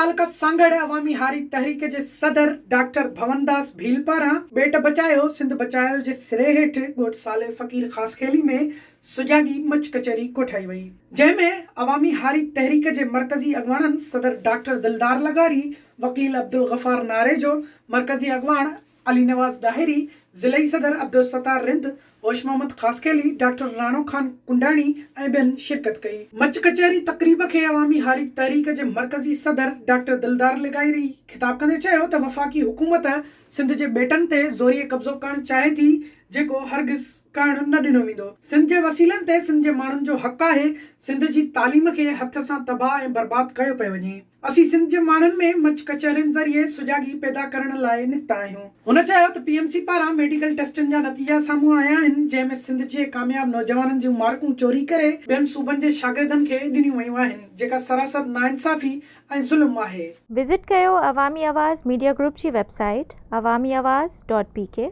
تعلقه سانگهڙ عوامي هاري تحريڪ جي صدر ڊاڪٽر ڀونداس ڀيل پاران ٻيٽ بچايو سنڌ بچايو جي سري هيٺ ڳوٺ صالح فقير خاصخيلي ۾ سجاڳي مچ ڪچهري ڪوٺائي وئي جنهن ۾ عوامي هاري تحريڪ جي مرڪزي اڳواڻن صدر ڊاڪٽر دلدار لغاري، وڪيل عبدالغفار ناريجو، مرڪزي اڳواڻ علي نواز ڏاهري، ضلعي صدر عبدالستار رند، هوش محمد خاصخيلي، ڊاڪٽر راڻو خان ڪنڊاڻي ۽ ٻين شرڪت ڪئي. مچ ڪچهري تقريب کي عوامي هاري تحريڪ جي مرڪزي صدر ڊاڪٽر دلدار لغاري خطاب ڪندي چيو ته وفاقي حڪومت سنڌ جي ٻيٽن تي زوريء قبضو ڪرڻ چاهي ٿي جيڪو هرگز ڪرڻ نه ڏنو ويندو. سنڌ جي وسيلن تي سنڌ جي ماڻهن جو حق آهي، سنڌ جي تعليم کي هٿ سان تباهه ۽ برباد ڪيو پيو وڃي. اسين سنڌ جي ماڻهن ۾ مچ ڪچهرين ذريعي سجاڳي پيدا ڪرڻ لاء نڪتا آهيون. هن چيو ته پي ايم سي پاران ميڊيڪل ٽيسٽن جا نتيجا سامهون آيا آهن جنهن ۾ سنڌ جي ڪامياب نوجوانن جون مارڪون چوري ڪري ٻين صوبن جي شاگردن کي ڏنيون ويون آهن جيڪا سراسر ناانصافي ۽ ظلم آهي. وزٽ ڪيو عوامي آواز ميڊيا گروپ جي website Awami Awaz dot P K.